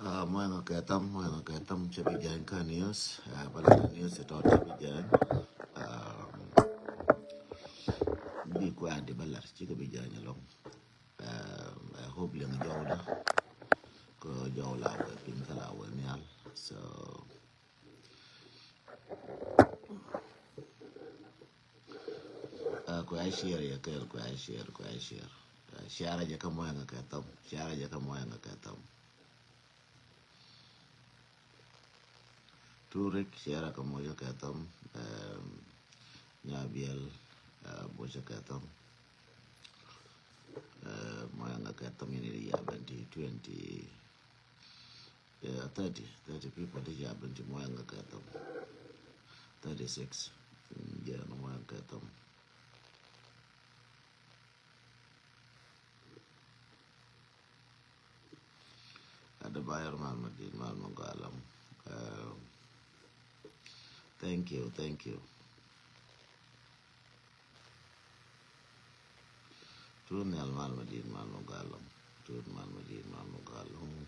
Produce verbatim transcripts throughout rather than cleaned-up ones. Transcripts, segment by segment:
Ah, muɔ̱ŋ kɛ thäm, muɔ̱ŋ kɛ thäm, cɛ bi jany kä news. Ah, bä lat news tɔt cɛ bi jany. Ah, bi kuɛ adi bä lat cɛ bi jany along. Ah, I hope liŋ jɔwdä. Kɛ jɔw la wee piny kä la wee nhial. So, ah, kuɛ a share yɛ kɛɛl, kuɛ a share, kuɛ a share. Ah, share jɛ kä muɔ̱ŋ kɛ thäm, share jɛ kä muɔ̱ŋ kɛ thäm. Turik, share kɛ muɔ̱ŋ kɛ thäm. Ehm, Nyabiɛl, ah, muɔ̱ŋ kɛ thäm. Eh, muɔ̱ŋ kɛ thäm in ri ya benti twenty. Yeah, thirty, thirty people ti ya benti muɔ̱ŋ kɛ thäm. Thirty-six. Mm, yeah, muɔ̱ŋ kɛ thäm. Ada bayar mal ma dit mal ma galam. Eh, thank you, thank you. Tun nhial mal ma dit mal ma galam. Tun mal ma dit mal ma galam.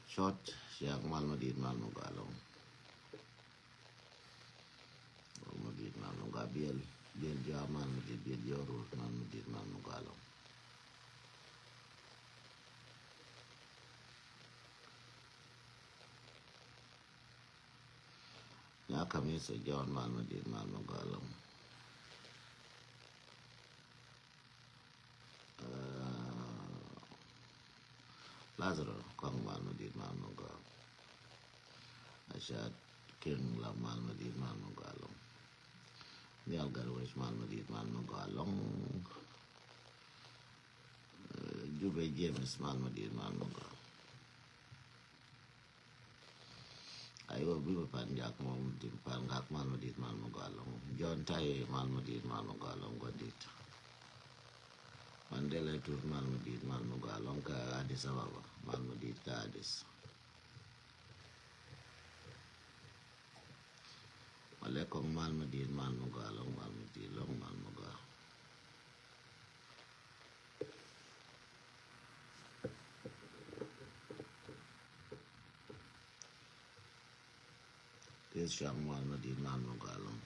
Short, short mal ma dit mal ma galam. Mal ma dit mal ma galam. Biɛl, biɛl jɔa mal ma dit, biɛl jɔa rur mal ma dit mal ma galam. Nya kamisa John mal ma dit mal ma galam. Ah, Lazaro kɔŋ mal ma dit mal ma galam. Asha King la mal ma dit mal ma galam. Nial Garwech mal ma dit mal ma galam. Eh, Jube James mal ma dit mal ma galam. Aywa, bi bä pan jak mɔ, di pan gak mal ma dit mal ma galam. John Tai mal ma dit mal ma galam gua dit. Mandela Tut mal ma dit mal ma galam ka Addis Ababa, mal ma dit ka Addis. Malekong mal ma dit mal ma galam, mal ma dit long mal ma galam. This young man ma dit mal ma galam.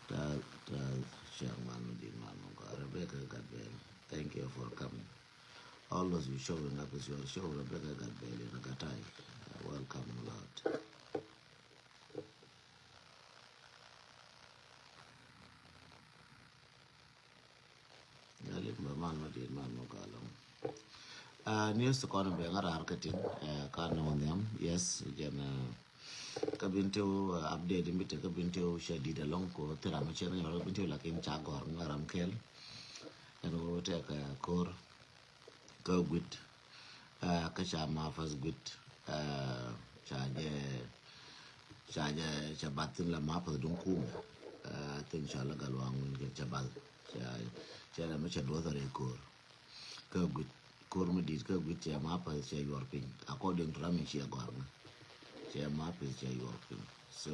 That, that young man ma dit mal ma galam. Rebecca Gatbel, thank you for coming. Always you showing up with your show, Rebecca Gatbel in Gatai. Uh, welcome a lot. Nya lim bä mal ma dit mal ma galam. Ah, news ti kɔn bɛ ŋa rar kä tin, eh, ka nɔ nhiam, yes, jɛn, eh, kä bin tiw, eh, update mi te kä bin tiw cɛ dit along ko thira ma cɛ ŋa kä bin tiw lakin ca gɔr ŋa ram kɛl. Ɛn wo tɛ kä kor. Kä guit, ah, kä ca Mafas guit, ah, ca jɛ, ca jɛ, ca bath thin la Mafas duŋ kumɛ. Ah, thin ca la Gatluak Ŋuny kɛ ca bath, ca, ca la mi ca duɔth rɛ kor. Kä guit, kor mi dit kä guit ca Mafas ca yuɔr piny. According to ram in cia gɔr ŋa. Cɛ Mafas cɛ yuɔr piny. So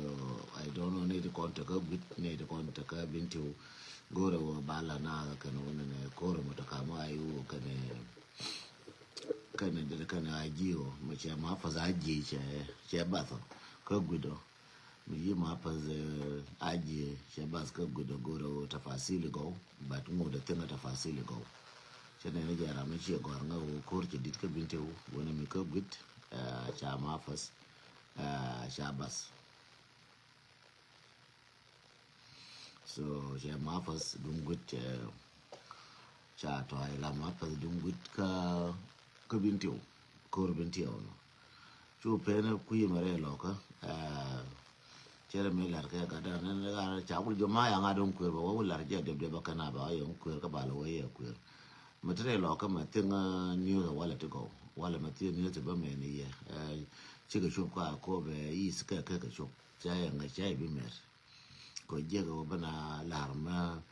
I don't know, ni ti kɔn tekä guit, ni ti kɔn tekä bin tiw. Go̱rɛ wä bala na kɛn wä nɛ kor mɔ tekä mɔ ayi wä kɛn, kɛn dɛn kɛn aji wä mɔ cɛ Mafas aji cɛ, cɛ bath ɔ kä guit ɔ. Mi yi Mafas, eh, aji cɛ bath kä guit ɔ go̱rɛ wä tafasili gɔw, but ŋut ɛ thiŋ tafasili gɔw. Cɛ nɛ ni jɛ ram ni ciɛ gɔr ŋa wä kor cɛ dit kä bin tiw wä ni mi kä guit, eh, ca Mafas. Ah, ca bath. So cɛ Mafas duŋ guit, cɛ ca tɔy la Mafas duŋ guit kä, kä bin tiw, kor bin tiw nɔ. Cu pen kui̱ mɛ rɛ lɔkä, ah, cɛ rɛ mi lar kɛ gat dan nɛ gat ca wul jɔ ma yaŋ a duŋ kuer ba wä wul lar jɛ dep dep ba kɛn a ba yɔŋ kuer kä ba lɛ wä yɛ kuer. Mɛ ti rɛ lɔkä mɛ thiŋ, ah, news walɛ ti gɔw. Walɛ mɛ thiŋ news ti bä mɛ ni yɛ. Eh, cikɛ cop ka ko bɛ is kɛ kɛ kɛ cop. Ca yɛ ŋa ca yɛ bi mɛr. Kɔ jiɛk wä bä na lar mɛ,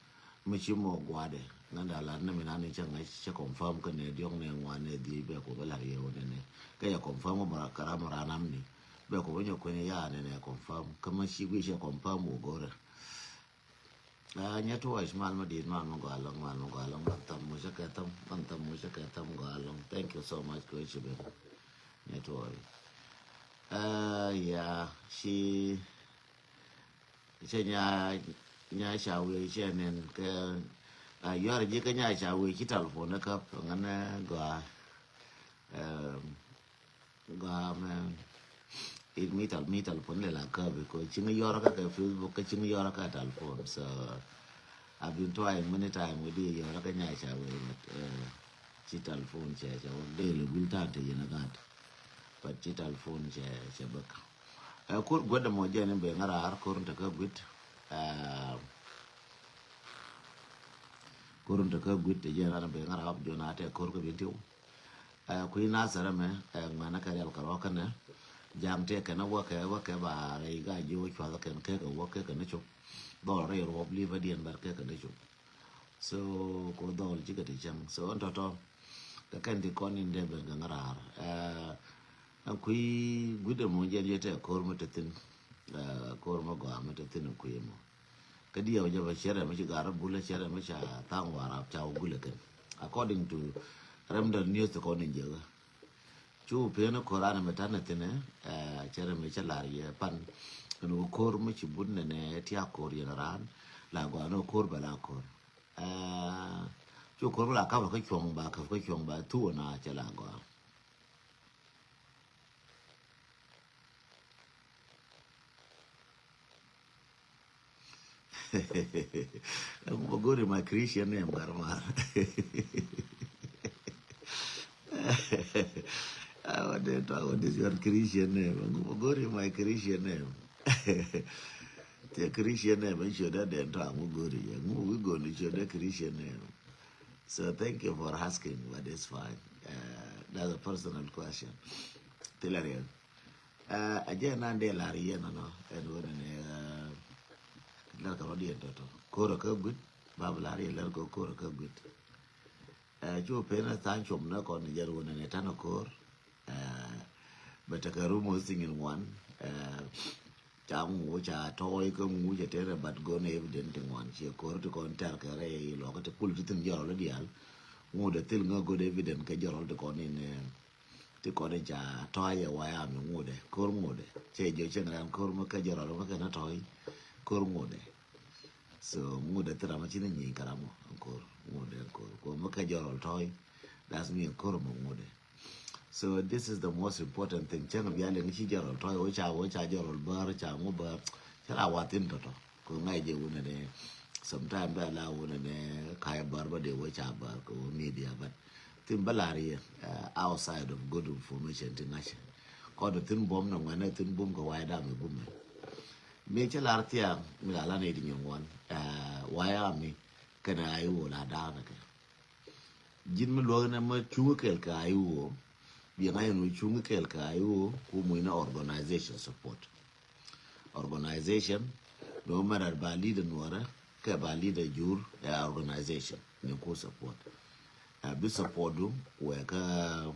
mɛ ci mɔ guadɛ. Ŋa da lar ni mi na ni cɛ ŋa cɛ confirm kä nɛ diɔŋ nɛ ŋuan nɛ di bɛ ko bä lar yɛ wä nɛ nɛ. Kɛ yɛ confirm wä mɛ ra kɛ ram mɛ ra nam ni. Bɛ ko bä nyɔ kuɛn ya nɛ nɛ confirm. Kä mɛ ci gui cɛ confirm wä gorɛ. Ah, nyɛ tuɔc mal ma dit mal ma gɔal lɔŋ mal ma gɔal lɔŋ mal thɔm mɔ cɛ kɛ thɔm. So much kɛ ci ben. Network. Uh, yeah, ci, ci nya, nya ca wee ci nen kɛ, uh, yuar ji̱ kɛ nya ca wee ci telephone kap ŋan gɔaa. Um, gɔaa mɛ. It mi tal, mi telephone le la kap because ci ŋa yuar kɛ kɛ Facebook kɛ ci ŋa yuar kɛ telephone. So I've been trying many times with you, yuar kɛ nya ca wee, but, uh, ci telephone cɛ, cɛ wä dee lɛ guil ta̱a̱ te yɛn a gaat. But ci telephone cɛ, cɛ bäk. Ɛ, kur guet dɛ mɔ jɛn in ben ŋa̱ raar, kur in te kä guit. Ɛ, kur in te kä guit te jɛn ran in ben ŋa̱ raar, jɔn a te kur kä bin tiw. Ɛ, kui̱ na sɛrɛ mɛ, ɛ, ŋuɛnɛ kɛ rial kɛ rɔ kɛnɛ. Ja̱a̱ŋ te kɛnɛ wäkɛ, wäkɛ ba rɛy ga ji̱ wä cuath kɛn kɛ kɛ wäkɛ kɛnɛ cop. Dhɔl rɛy ruɔp li̱p a diɛn bɛr kɛ kɛnɛ cop. So ko dhɔl cikɛ ti cäŋ. So ɛn tɔtɔ kɛ kɛn ti kɔn in dee ben kɛ ŋa̱ raar. Ɛ, ɛn kui̱ gui̱dɛ mɔ jɛn yɛ tɛ ko̱r mi te thi̱n. Ɛ, ko̱r mi gɔaa mi te thi̱n ɛn kui̱ mɔ. Kä diɛw jɛ bɛ cɛrɛ mi ci gar bulɛ cɛrɛ mi ca thaŋ warap ca wä gulɛ kɛn. According to Remdal News ti kɔn in jɛ ɣä. Cu pen ko̱r an mɛ tanɛ thi̱nɛ, ɛ, cɛ rɛ mɛ cɛ lar yɛ pan. Kɛn wä ko̱r mɛ ci but nɛnɛ ti a ko̱r yɛn ran. La gɔaa ni wä ko̱r bɛ la ko̱r. Ɛ, cu ko̱r mɛ la kap kä cuɔ̱ŋ ba, kap kä cuɔ̱ŋ ba, thu wä na cɛ la gɔaa. Ɛŋu bä go̱ri my Christian name, Garmar? Awa dee tɔa wä this your Christian name. Ɛŋu bä go̱ri my Christian name? Ti Christian name, ɛn ciötdä dee tɔa ŋu go̱ri. Ɛŋu wi̱i̱ go̱ri ciötdä Christian name? So thank you for asking, but it's fine. Uh, that's a personal question. Thilɛ riɛn. Ɛ, a jɛ nan dee lar yɛn nɔnɔ, ɛn wä nɛnɛ, ɛ, lar kɛ rɔ̱diɛn tɔtɔ. Ko̱rä kä guit, ba bi lar yɛn lar kɛ ko̱rä kä guit. Ɛ, cu pen a tha̱a̱ŋ cuɔm nä kɔn jɛ wä nɛnɛ tanɛ ko̱r. Ɛ, bɛ tekɛ rumor thi̱n in ŋuan. Ɛ, ca ŋu ca tɔɔy kä ŋu ca tɛrɛ, but gɔn evident ti ŋuan ciɛ ko̱r ti kɔn tɛr kɛ rɛy lɔkä ti kul ti thi̱n jɔrɔl diaal. Ŋu dee thil ŋä good evident kɛ jɔrɔl ti kɔn in, ɛ, ti kɔn in ca tɔɔy ɛ wayami ŋudɛ, ko̱r ŋudɛ. Cɛ jɛ cieŋ ran ko̱r mi kä jɛ rɔl mi kɛn a tɔɔy, ko̱r ŋudɛ. So ŋudɛ thil ram mi ci ni nyieny kɛ ram mɔ, ko̱r ŋudɛ, ko̱r. Ko̱r mi kä jɛ rɔl tɔɔy, that's mean ko̱r mɔ ŋudɛ. So this is the most important thing. Cieŋ bia liŋ ci jɛ rɔl tɔɔy, wä ca, wä ca jɛ rɔl bär, ca ŋu bär. Cɛ la wathin tɔtɔ. Kɛ ŋa̱c jɛ wunɛ nɛ, sometime bɛ la wunɛ nɛ ka̱y bär bä dee wä ca bär kɛ wä media, but thin bä lar yɛ, uh, outside of good information ti ŋa̱c. Kɔn thin buɔm nɛ ŋuɛn thin buɔm kɛ wayda mi gumɛ. Mi cɛ lar thiaŋ mi la lan iti nyɛ ŋuan, uh, waya mi kɛnɛ a iwol a daanɛ kɛ. Ji̱n mi luäk nɛ mi cuŋ kɛl kɛ I O, biɛ ŋa̱c ɛn ɣöö cuŋ kɛl kɛ I O ku muc ni organization support. Organization, mi wä mɛ rat ba leader nuɔrɛ kɛ ba leader jur ɛ organization ni ku support. Ɛ bi support du wɛ kä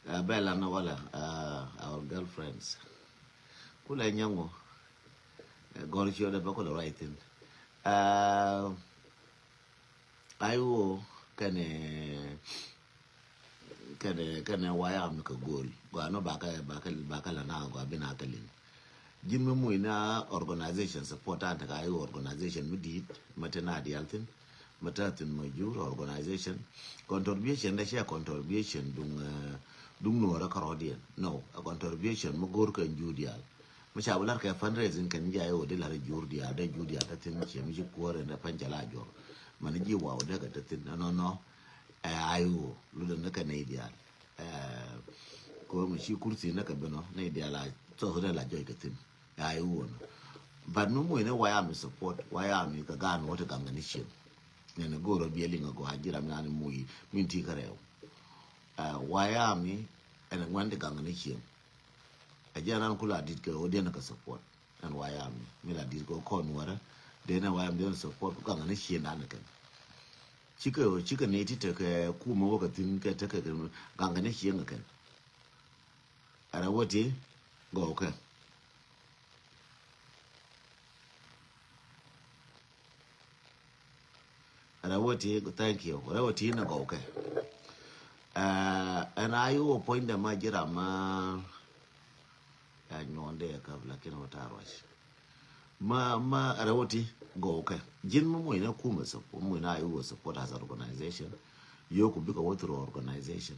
Ɛ bɛ lan wala, uh, our girlfriends. Kulɛ nyɛŋu. Ɛ gɔr ciö dɛ bä kulɛ ruac thin. Ɛ I O kɛnɛ, kɛnɛ, kɛnɛ wayami kɛ go̱o̱l. Gɔaa nɔ bakɛ, bakɛ, bakɛ la na gɔaa bi na kɛ liŋ. Ji̱n mi muc na organization support an tekɛ I O organization mi di̱i̱t mɛ te na diaal thi̱n mɛ te thi̱n mɛ jur organization. Contribution dɛ cɛ contribution duŋ, eh, duŋ nuɔrɛ kärɔ̱diɛn. No, a contribution mi go̱r kɛn jur diaal. Mi ca bi lar kɛ fundraising kɛn ji̱ I O di lar jur diaal, dɛ jur diaal te thi̱n ciɛ mi ci kuäär ɛn dɛ pɛn cɛ la juɔr. Mɛn ji̱ waw dɛ kɛ te thi̱n nɔ nɔ nɔ. Ɛ I O lutdɛ ni kɛ nɛy diaal. Ɛ, kɛ ɣöö mi ci kurthi ni kɛ ben ɔ, nɛy diaal a thok ni la jɔc kɛ thi̱n. Ɛ I O nɔ. But mi muc ni wayami support, wayami kɛ gaan wä ti gaŋ kɛ ni cieŋ. Nɛn go̱o̱r ɔ biɛ liŋ a gɔaa ji̱ ram yani muc min ti kɛ rɛw. Ɛ, wayami ɛn ŋuan ti gaŋ kɛ ni cieŋ. Ɛ jɛn ran kula dit kɛ ɣöö diɛn kɛ support. Ɛn wayami mi la dit kɛ kɔn wärä. Dee nɛ wayami dee nɛ support ku gaŋ ni cieŋ dan kɛn. Cikɛ, cikɛ ni ti tekɛ kumɛ wä kɛ thi̱n kɛ tekɛ kɛ gaŋ ni cieŋ kɛn. Ɛn wä ti gɔw kɛ. Rɛwä ti, thank you. Rɛwä ti na gɔw kɛ. Ɛn a yi wä puɔ̱ny dɛ ma ji̱ ram ma ya nyuɔn dee kap lakin wä ta ruac. Ma ma rɛwä ti gɔw kɛ. Ji̱n ma muɔ̱ny na kumɛ support, muɔ̱ny na a yi wä support as organization. Yoku bikɛ wä through organization.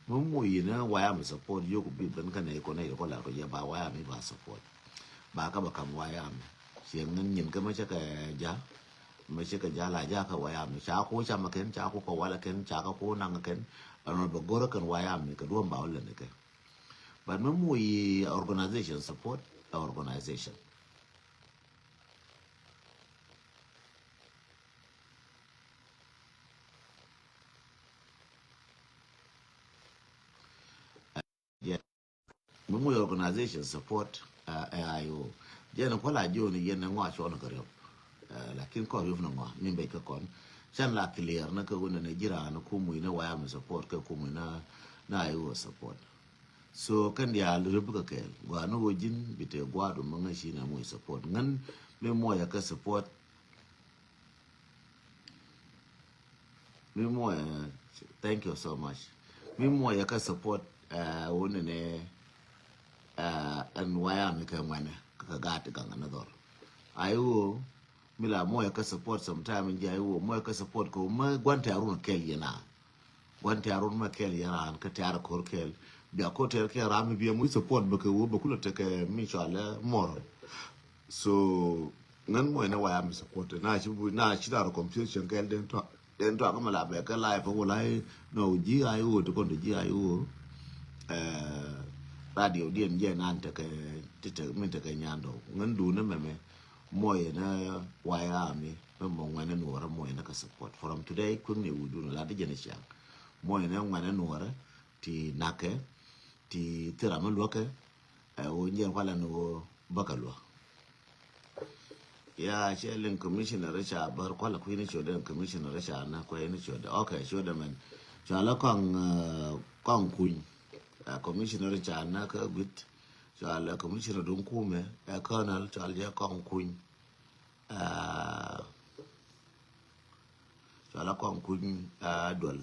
Ma muɔ̱ny na wayam support yoku bi ben kɛ nɛ ikɔ nɛ ikɔ lar kɔ jɛ ba wayam iba support. Ba kä ba kam wayam. Ciɛ ŋän nyin kä ma cä kɛ ja. Ma cä kɛ ja la ja kä wayam. Ca ku cam kɛn, ca ku kɛ wal kɛn, ca kä ku naŋ kɛn. Ɛn ɔ bɛ go̱r kɛn wayam kɛ duɔm ba wä lɛ ni kɛ. But ma muɔ̱ny organization support, ɛ organization. Yeah. Mi muc organization support, uh, A I O. Jɛn kuala joni yɛn ŋɔa cuɔn kɛ riɔp. Uh, lakin kɔ riɔp ni ŋɔa, mi bec kɛ kɔn. Can la clear na kɛ wunɛ ni jiran ku muc ni wayam support kɛ ku muc na, na A I O support. So kɛn diaal riɔp kɛ kɛɛl. Gua ni wä ji̱n bi te guadu mi ŋa ci na muc support. Ŋän mi muɔyɛ kɛ support. Mi muɔyɛ, thank you so much. Mi muɔyɛ kɛ support, uh, wuni ni, uh, ɛn wayam kɛ ŋuɛnɛ kɛ gaat gaŋ ni dhɔr. A yi wä mi la muɔyɛ kɛ support sometime in jɛ a yi wä muɔyɛ kɛ support kɛ wä ma guan tɛɛrun kɛl yɛ na. Guan tɛɛrun ma kɛl yɛ ran kɛ tɛɛr kor kɛl. Bia ko tɛɛr kɛ ram mi bia muc support bɛ kɛ wä bɛ kulɛ tekɛ mi cualɛ moral. So ŋän muɔyɛ ni wayam support na ci bu na ci dar confusion kɛl den tɔ. Den tɔ kama la bɛ kɛ live ko lai no ji̱ a yi wä ti kɔn ti ji̱ a yi wä. Eh, radio diɛn jɛ nan tekɛ ti tekɛ min tekɛ nyandɔ ŋän du ni mɛmɛ. Muɔyɛ ni wayam mi mɛ mɔ ŋuɛnɛ nuɔrɛ muɔyɛ ni kɛ support from today kui̱ŋ ni wudun la di jɛn ciaŋ. Muɔyɛ ni ŋuɛnɛ nuɔrɛ ti nakɛ ti thira mi luɔkɛ. Ɛ wä nyɛ kuala ni wä bäkɛ luɔk. Ya cɛ liŋ commissioner ca bär kuala kui̱ ni codɛ commissioner ca na kuɛ ni codɛ. Okay, codɛ mɛn. Cuala kɔŋ, uh, kɔŋ kuny. Uh, commissioner ca na kä guit. Cuala commissioner dun kumɛ. Ɛ colonel cuala jɛ kɔŋ kuny. Uh, cuala kɔŋ kuny, uh, duɔl.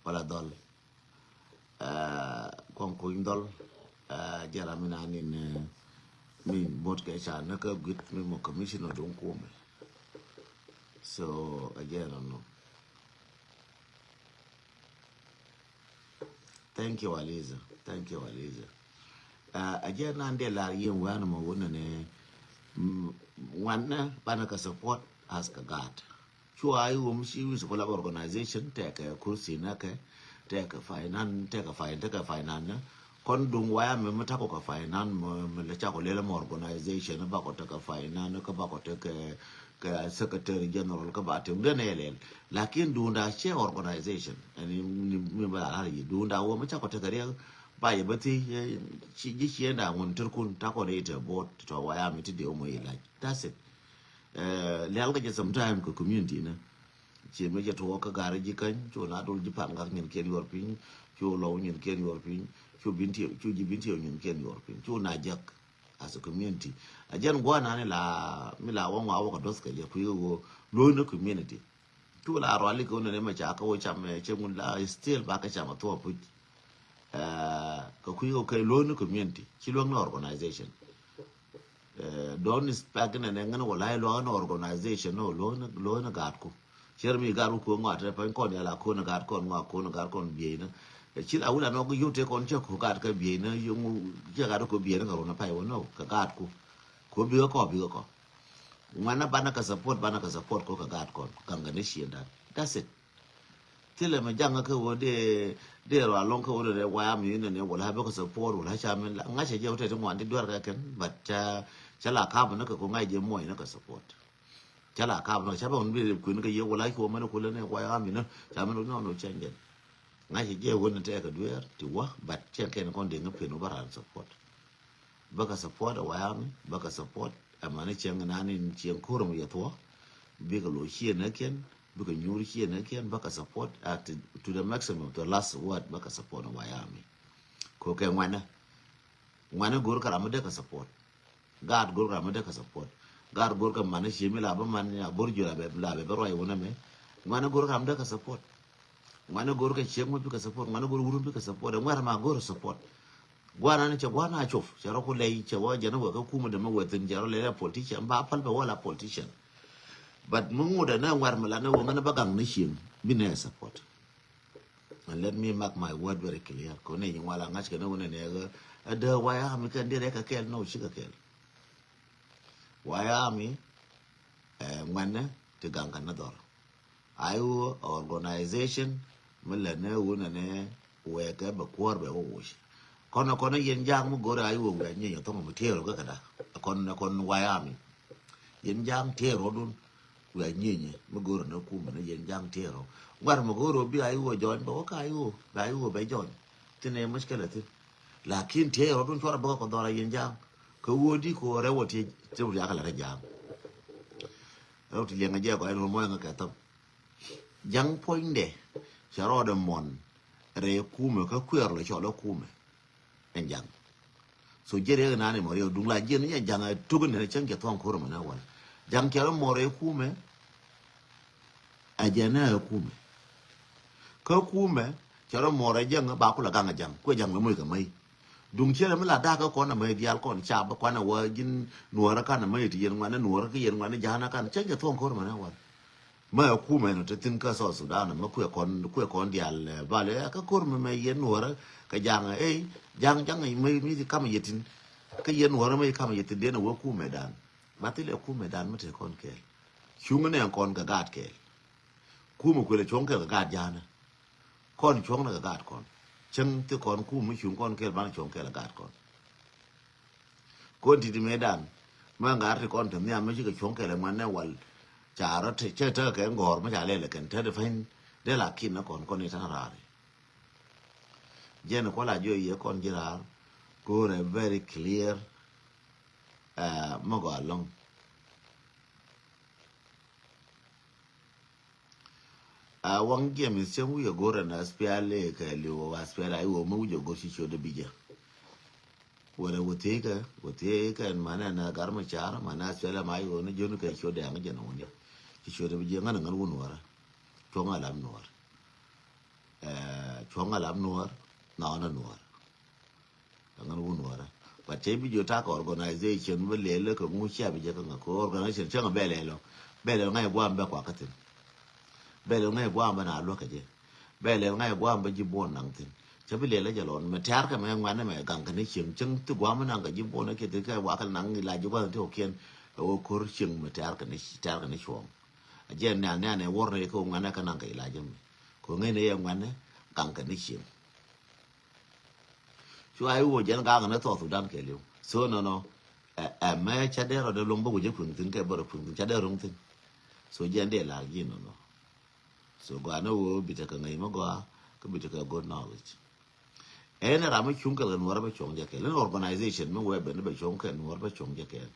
Wala dhɔl. Kɔn kuny dhɔl. Jɛra mi na nin mi bot kɛ ca ni kä guit mi mɔ commissioner duŋ kumɛ. So a jɛra nɔ. Thank you, Aliza. Thank you, Aliza. A jɛra nan dee lar yin wɛn mɔ wunɛ ni ŋuan ni banɛ ka support as ka gaat. Cu a iwom ci wi support lab organization tekɛ kursi nɛ kɛ tekɛ finance, tekɛ finance, tekɛ finance nɛ. Kɔn duŋ waya mɛ mɛ takɔ kɛ finance mɛ mɛ lɛ cakɔ lɛlɛ mɛ organization bakɔ tekɛ finance kɛ bakɔ tekɛ kɛ secretary general kɛ ba tem den ɛlɛl. Lakin duŋ da cɛ organization ɛn ni mi ba la yi duŋ da wɔ mɛ cakɔ tekɛ riɛk ba yɛ bä thi ci ji̱ ciɛ da ŋun tɛr kun takɔ ni itɛ board tɔ waya mɛ ti dee wɔ mɛ yi lac. That's it. Lial kä jɛ sometime kɛ community ni. Ci mi jɛ tuɔɔk kä gari ji̱ käny cu na dul ji̱ pan gak nyin kiɛn yuɔr piny cu lɔw nyin kiɛn yuɔr piny cu bin tiɛw cu ji̱ bin tiɛw nyin kiɛn yuɔr piny cu na jɛk as a community. A jɛn guana ni la mi la wä ŋua wä kɛ duɔth kɛ jɛ kui̱ kɛ ɣöö lo̱o̱n ni community. Cu la ruali kɛ wä nɛnɛ mɛ ca kä wä cam mɛ cɛ ŋun la still ba kɛ cam a thuɔ puc. Kɛ kui̱ kɛ kɛ lo̱o̱n ni community ci luäŋ ni organization. Don't expect nɛ nɛ ŋän wala luaŋ ni organization ni lo̱o̱n ni gaatku. Cɛr mi gaatku kuɔ ŋɔat rɛ pany kɔn yala kuɔ ni gaat kɔn ŋɔat kuɔ ni gaat kɔn biey ni. Ci la wula nɔ yio̱w te kɔn cɛ ku gaat kä biey ni yio̱w cɛ gaat ku biey ni kɛ run a pay wä nɔ kɛ gaatku. Ku bikɛ kɔ bikɛ kɔ. Ŋuan na banɛ kɛ support banɛ kɛ support ko kɛ gaat kɔn kaŋ kɛ ni ciëndan. That's it. Thilɛ mɛ jaŋ kä wä dee dee rɔ alɔŋ kä wä dee waya mi ni ni wala bɛ kɛ support wala ca mi la ŋa̱cɛ jɛ wä tɛ ti ŋuan ti duar kɛ kɛn but ca ca la kap ni kɛ ko ŋa̱c jɛ muɔy ni kɛ support. Ca la kap ni kɛ ca bɛ wun bi rep kui̱n kɛ yɛ wala cuɔ mɛn kulɛ ni waya mi ni ca mi ni nɔ nɔ cɛn jɛn. Ŋa̱cɛ jɛ wä ni tɛ kɛ duar ti wä but cɛn kɛn kɔn dee ŋä pen wä bä ran support. Bäkɛ support ɛ wayami bäkɛ support. Ɛmani cieŋ nani cieŋ ko̱r mi yɛ thuɔ. Bikɛ lo̱c ciënäkiɛn bikɛ nyuur ciënäkiɛn bäkɛ support at to the maximum to the last word bäkɛ support ɛ wayami. Kokɛ ŋuanɛ ŋuanɛ go̱r kɛ ram mi dee kɛ support. Gaat go̱r kɛ ram mi dee kɛ support. Gar go̱r kɛ man ni ciemi la bä man ni a bor jur a bɛ la bɛ bä ruac wun ɛmɛ. Ŋuan ni go̱r kam dee kɛ support. Ŋuan ni go̱r kɛ ciek mi bikɛ support. Ŋuan ni go̱r wurun bikɛ support. Ŋuɛr ma go̱r support. Guana ni cɛ guana a cop cɛ rɔ ku lɛy cɛ wä jɛn wä kä kumä dämɛ wä thin cɛ rɔ lɛy la politician ba pal bɛ wä la politician. But mi ŋut ɛn ɛ ŋuɛr mi la ni wä ŋän bä gaŋ ni cieŋ bi nɛ support. And let me mark my word very clear. Kɔ ni nyi ŋuala ŋa̱c kɛ ni wä ni nɛ ɛ dee waya mi kɛn di rɛ kɛ kɛl no cikɛ kɛl. Waya mi ɛ ŋuɛnɛ ti gaŋ kɛ ni dhɔr. Ai wä organization mi lɛ ni wä ni nɛ wɛ kɛ bɛ kuɔr bɛ wä wuc. Kɔn kɔn yɛn ja̱a̱ŋ mi go̱rɛ ai wä wɛ nyi nyɛ thɔŋ mi tiɛɛr wä kɛ kɛ da. Kɔn kɔn waya mi yɛn ja̱a̱ŋ tiɛɛr wä dun. Wia nyienye mi go̱o̱r ni kumɛ ni yɛn ja̱ŋ tiɛɛrɔ. Ŋuɛr mi go̱o̱r bi a iwuɔ jɔny bɛ wä ka iwuɔ bɛ a iwuɔ bɛ jɔny. Thin ɛ muckilɛ thin. Lakin tiɛɛrɔ dun cuɔrɛ bäkä kɔ dhɔra yɛn ja̱ŋ. Kɛ wuɔ di kɔ rɛ wä ti ti wia kɛ lɛ rɛ ja̱ŋ. Rɛ wä ti liɛŋɛ jɛ kɔ ɛn wä mɔyɛ ŋä kɛ thäm. Ja̱ŋ puɔ̱nydɛ cɛ rɔɔdɛ muɔn rɛ kumɛ kä kuɛɛr lɛ cɔl ɛ kumɛ. Ɛn ja̱ŋ. So jiɛn riɛk nani mɔ riɛk duŋ la jiɛn ni ja̱ŋ ɛ tuk ni cäŋ cɛ thuɔ̱ŋ ko̱r mɛ na wal. Ja̱ŋ cɛ rɔ mɔ rɛ kumɛ. Ɛ jɛ nɛ ɛ kumɛ. Kä kumɛ cɛ rɔ mɔ rɛ ja̱ŋ ba kulɛ gaŋ ɛ ja̱ŋ kuɛ ja̱ŋ lɛ moc kɛ mäc. Duŋ ciɛ lɛ mi la da̱a̱k kä kɔn ɛ mäc diaal kɔn ca bä kuan ɛ wä ji̱n nuɔrä kan ɛ mäc ti yɛn ŋuan ɛ nuɔrä kä yɛn ŋuan ɛ ja̱a̱n ɛ kan cäŋ cɛ thuɔ̱ŋ ko̱r mɛ na wal. Mä ɛ kumɛ nɔ te thi̱n kä South Sudan mɛ kuɛ kɔn kuɛ kɔn diaal ɛ bal ɛ kä ko̱r mɛ mɛ yɛn nuɔrä kɛ ja̱ŋ ɛ ja̱ŋ ja̱ŋ ɛ mɛ mi ti kamɛ yɛ thi̱n. Kä yɛn nuɔrä mɛ kamɛ yɛ thi̱n den ɛ wä kumɛ dan. Ba thilɛ kumɛ dan mɛ te kɔn kɛɛl. Cuŋ nɛ kɔn kɛ gaat kɛɛl. Kumɛ kuɛlɛ cuɔ̱ŋ kɛɛl kɛ gaat ja̱a̱nä. Kɔn cuɔ̱ŋ nɛ kɛ gaat kɔn. Cäŋ thi kɔn kumɛ cuŋ kɔn kɛɛl banɛ cuɔ̱ŋ kɛɛl kɛ gaat kɔn. Kɔn ti̱ti̱ mëëdan. Mä ŋa̱r ti kɔn te nhiam mä cikɛ cuɔ̱ŋ kɛɛl ɛ ŋuan nɛ wal. Ca rɔ te cɛ tekɛ kɛ ŋɔ̱ɔ̱r mä ca lɛl ɛ kɛn te di pany. Dee la kin nɛ kɔn kɔn i̱ ta̱ŋ raar. Jɛn kuala jiɔ yɛ kɔn ji̱ raar. Go̱o̱rɛ very clear. Ɛ mä gɔaa lɔ̱ŋ. A waŋ James cäŋ wi̱i̱ a go̱r ɛn aspial ëë kɛ li̱w a aspial a iwä mi wi̱c a go̱r ci ciöt a bi̱cä. Wärɛ wä thiecä wä thiecä ɛn manɛ na gar mi car manɛ aspial a ma iwä ni jiön kɛ ciöt dɛŋ jɛn a wuni. Ci ciöt a bi̱cä ŋän a ŋän wun wärä. Cuɔ̱ŋ a lam nuɔr. Cuɔ̱ŋ a lam nuɔr. Nɔɔn a nuɔr. Ɛŋän wun wärä. But cɛ bi jiö ta̱a̱ kɛ organization bä lɛl kɛ ŋu cia bi jɛ kä ŋä kɛ organization cäŋ bɛ lɛl ɔ. Bɛ lɛl ŋa̱c guam bɛ kuakä thi̱n. Bɛ lɛl ŋa̱c guam bä na luäk kɛ jɛ. Bɛ lɛl ŋa̱c guam bä ji̱ buɔn naŋ thi̱n. Cä bi lɛl jɛ lɔn mɛ tɛ̈r kɛ mɛ ŋuanɛ mɛ gaŋ kɛ ni cieŋ cäŋ thi guam naŋ kɛ ji̱ buɔn kɛ thi kɛ wakɛ naŋ la ji̱ guam thi ɔ kiɛn. Ɛ wä ko̱r cieŋ mɛ tɛ̈r kɛ ni tɛ̈r kɛ ni cuɔ̱ɔ̱ŋ. A jɛ nɛ̈n nɛ̈n ɛ wuɔr ni kɛ ŋuanɛ kɛ naŋ kɛ la ji̱ mɛ. Kɛ ŋäc ni yɛ ŋuanɛ gaŋ kɛ ni cieŋ. Cu a i̱ wä jɛn gak ni South Sudan kɛɛliw. So nɔnɔ ɛ mɛ ca dee rɔ dee luɔ̱ŋ bä wä jɛ kui̱ŋ thi̱n kɛ bä rɔ kui̱ŋ thi̱n ca dee ro̱ŋ thi̱n. So jɛn dee lar ji̱ nɔnɔ. So gɔaa ni wä bi tekɛ ŋäc mi gɔaa kä bi tekɛ good knowledge. Ɛn ram mi cuŋ kɛl kɛ nuɔrä bä cuɔ̱ŋ jɛ kɛɛl ɛn organization mi wee ben bä cuɔ̱ŋ kɛ nuɔrä bä cuɔ̱ŋ jɛ kɛɛl.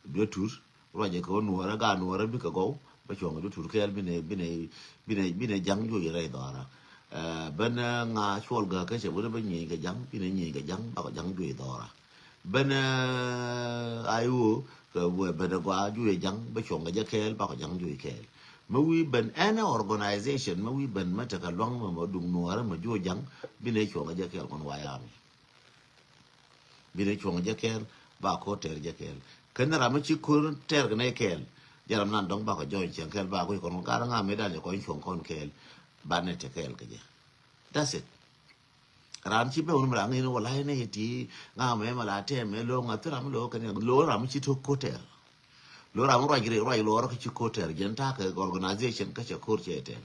Duet tur ruacɛ kɛ wä nuɔrä gaat nuɔrä bikɛ gɔw bä cuɔ̱ŋ duet tur kɛɛl binɛ binɛ binɛ binɛ ja̱ŋ juɔc rɛy dhɔra. Ɛ ben ŋa cuɔl gäk kä cɛ wä bä nyieny kɛ ja̱ŋ binɛ nyieny kɛ ja̱ŋ bakɔ ja̱ŋ juɔc dhɔra. Ben ɛ a iwä kɛ wä ben ɛ gɔaa juɔc ja̱ŋ bä cuɔ̱ŋ kɛ jɛ kɛɛl bakɔ ja̱ŋ juɔc kɛɛl. Mi wi̱i̱ ben any organization mi wi̱i̱ ben mi tekɛ lua̱ŋ mi mɔ duŋ nuɔrä mi juɔc ja̱ŋ binɛ cuɔ̱ŋ kɛ jɛ kɛɛl kɔn wayami. Binɛ cuɔ̱ŋ jɛ kɛɛl ba ko̱r tɛr jɛ kɛɛl. Kɛn ram mi ci ko̱r tɛr kɛ nɛ kɛɛl. Jɛ ram nan dɔ̱ŋ bakɔ jɔny cɛŋ kɛɛl ba ko̱ kɔn gar ŋa mi dan jɛ kɔn cuɔ̱ŋ kɔn kɛɛl. Banɛ tɛ kɛɛl kɛ jɛ. That's it. Ran ci bɛ wun mi ran ŋi̱n wala inɛ yɛ ti ŋa mɛ mɛ la tɛm mɛ lo ŋa thi ram lo kɛn lo ram ci to ko̱r tɛr. Lo ram ruac ri ruac lo rɔ kɛ ci ko̱r tɛr jɛn ta̱a̱ kɛ organization kä cɛ ko̱r cɛ tɛr.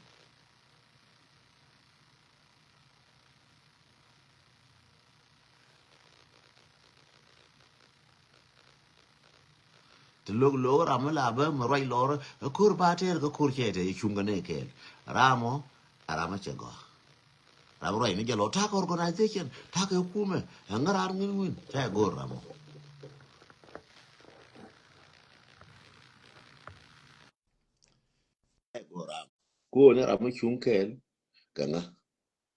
Ti lo̱k lo̱k ram mi la bä mi ruac lɔr ɛ ko̱r ba tɛɛr kä ko̱r cɛ tɛ cuŋ kɛ nɛ kɛɛl. Ram ɔ a ram ɔ cɛ gɔaa. Ram mi ruac ni jɛ lɔ ta̱a̱ kɛ organization ta̱a̱ kɛ kumɛ ɛ ŋä ram ŋin ŋin cɛ go̱o̱r ram ɔ. Cɛ go̱o̱r ram. Ko̱o̱n ram mi cuŋ kɛɛl kɛ ŋä.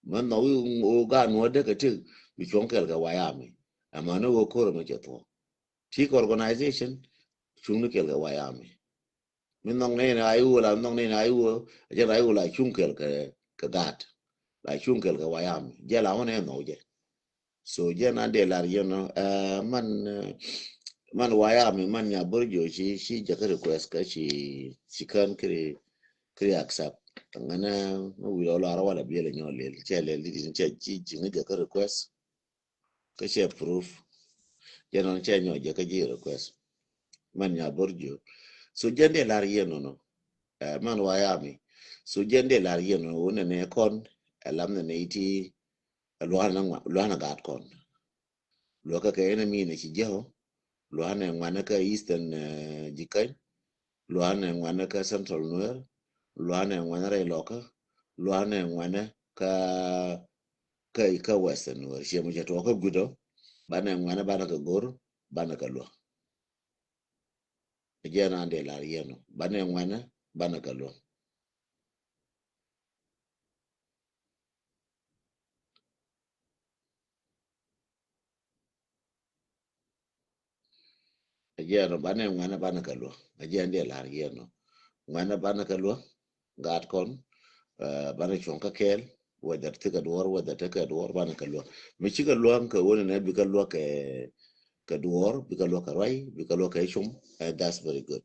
Mɛ nhɔk i̱ ɣöö gaat nuɔ̱ɔ̱r dee kɛ tëk bi cuɔ̱ŋ kɛl kɛ wayami. Ɛmɛ ni ɣöö ko̱r ɛmɛ cɛ thuɔ̱k. Ti kɛ organization cuŋni kɛl kɛ White Army. Mi nhɔk nɛy ni a iwuɔ la nhɔk nɛy ni a iwuɔ, a jɛn a iwuɔ la cuŋ kɛl kɛ, kɛ gaat. La cuŋ kɛl kɛ White Army. Jɛ la wä nɛ nhɔk jɛ. So jɛ na dee lar yɛn nɔ, eh, man, eh, man White Army, man Nya Bor Jiök ci, ci jɛ kä request kä ci, ci kän kiri, kiri accept. Ŋänɛ mi wi̱i̱ lɔ lar wala biɛl nyɔ lel, cɛ lel di di cɛ ci jiŋ jɛ kä request. Kä cɛ proof. Jɛ nɔn cɛ nyɔ jɛ kä ji̱ request. Man Nya Bor Jiök. So jɛn dee lar yɛn nɔnɔ. Eh, man White Army. So jɛn dee lar yɛn nɔnɔ wun nɛ nɛ kɔn, eh, lam nɛ nɛ iti, eh, luanɛ ŋua-, luanɛ gaat kɔn. Luakä kɛ enemy nɛ ci jɛ ɔ. Luanɛ ŋuanɛ kä Eastern, eh, Jikäny. Luanɛ ŋuanɛ kä Central Nuer. Luanɛ ŋuanɛ rɛy Lɔkä. Luanɛ ŋuanɛ kä, kä, kä Western Nuer. Ciɛ mi cɛ tuɔɔk kä gui̱dɔ. Banɛ ŋuanɛ banɛ kɛ go̱r, banɛ kɛ luäk. Ɛ jɛn an dee lar yɛn ɔ. Banɛ ŋuanɛ, banɛ kɛ luäk. Ɛ jɛn ɔ, banɛ ŋuanɛ banɛ kɛ luäk. Ɛ jɛn dee lar yɛn ɔ. Ŋuanɛ banɛ kɛ luäk. Gaat kɔn, eh, banɛ cuɔ̱ŋ kä kɛɛl, whether thikɛ duɔ̱ɔ̱r, whether tekɛ duɔ̱ɔ̱r, banɛ kɛ luäk. Mi cikɛ luäk kɛ wunɛ nɛ bikɛ luäk kɛ, kɛ duɔ̱ɔ̱r, bikɛ luäk kɛ ruac, bikɛ luäk kɛ cum, eh, that's very good.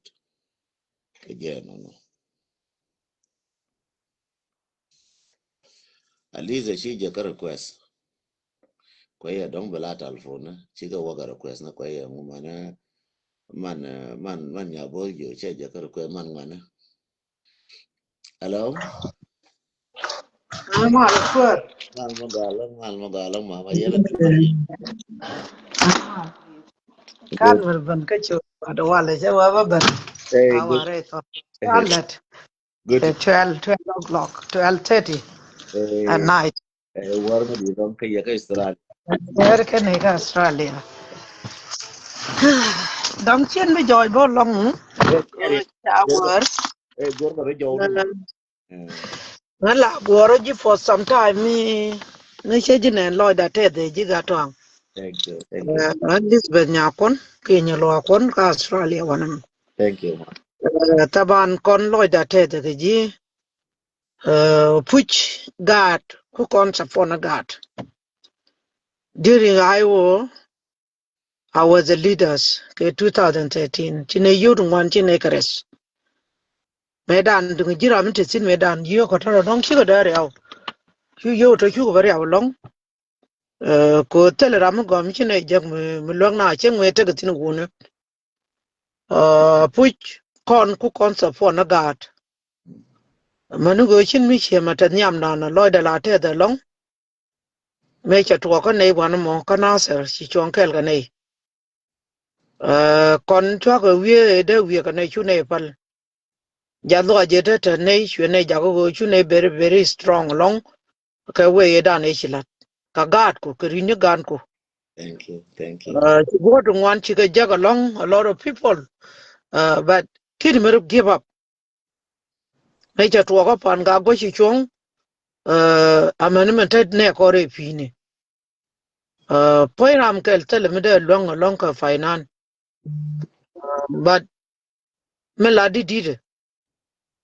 Kɛ jɛn ɔ nɔ. Aliza ci jɛ kä request. Kuɛ yɛ dɔ̱ŋ bi la telephone ni, cikɛ wä kɛ request ni kuɛ yɛ ŋu manɛ, man, eh, man, man Nya Bor Jiök cɛ jɛ kä request man ŋuanɛ. Hello? Mal kuäär. Mal mɔ galä, mal mɔ galä, mama yɛlɛ. Kan wal ben kä cu wal wal cɛ wa ba ben. Hey, good. Aware kɔ. Hey. Twelve, twelve o'clock, twelve thirty at night. Hey, war mi di lɔŋ kä yɛ kä Australia. Yɛ kä ni kä Australia. Dɔŋ cien bi jɔɔc bɔ lɔŋ. Hey, hey, ca hey, war. Hey, gor ba bi jɔɔc. Ŋa la guɔrɔ ji̱ for some time mi, mi cɛ ji̱ nɛn lɔcda tɛth ji̱ gat tuaŋ. Thank you, thank you. Ɛ, Elizabeth Nyakun, ki Nyaluakun, ka Australia wanɛ. Thank you, ma. Ɛ, taban kɔn lɔcda tɛth kɛ ji̱, ɛ, puc gaat, ku kɔn support ni gaat. During I O, I was the leaders kɛ two thousand thirteen. Ci nɛ yio̱w ti ŋuan ci nɛ kɛ rɛs. Mëë dan duŋ ji̱ ram mi te thi̱n mëë dan yio̱w kɛ tɔrɔ dɔ̱ŋ cikɛ dee riaw. Cu yio̱w tɔ cukɛ bä riaw lɔ̱ŋ. Ɛ, kɛ thilɛ ram mi gɔm ci nɛ jek mi, mi luäk na cieŋ mëë tekɛ thi̱n wuni. Ɛ, puc kɔn ku kɔn support ni gaat. Mäni ɣöö cin mi ciɛ ma te nhiam dan lɔcdɛ la tɛth ɛlɔ̱ŋ. Mëë cɛ tuɔɔk kä nɛy wanɛ mɔ kä Nasir ci cuɔ̱ŋ kɛɛl kɛ nɛy. Ɛ, kɔn cuakɛ wiee ëë dee wiee kɛ nɛy cu nɛy päl. Jath luac ëë te te nɛy cuɛ nɛy jakä ɣöö cu nɛy very, very strong ɛlɔ̱ŋ. Kɛ wee ëë dan ëë ci la̱t. Kɛ gaatku, kɛ ri̱n ni gaatku. Thank you, thank you. Ɛ, ci guɔ̱ɔ̱r ti ŋuan cikɛ jäk ɛlɔ̱ŋ, a lot of people. Ɛ, but ki̱n mi rip give up. Mëë cɛ tuɔɔk kä pan ka guɔ̱c ci cuɔ̱ŋ, ɛ, amäni mɛn te nɛ kɔr ɛ pi̱i̱ni. Ɛ, puɔ̱ny ram kɛl thilɛ mi dee luäŋ, luäŋ kɛ finance. Ɛ, but mi la di̱t di̱t.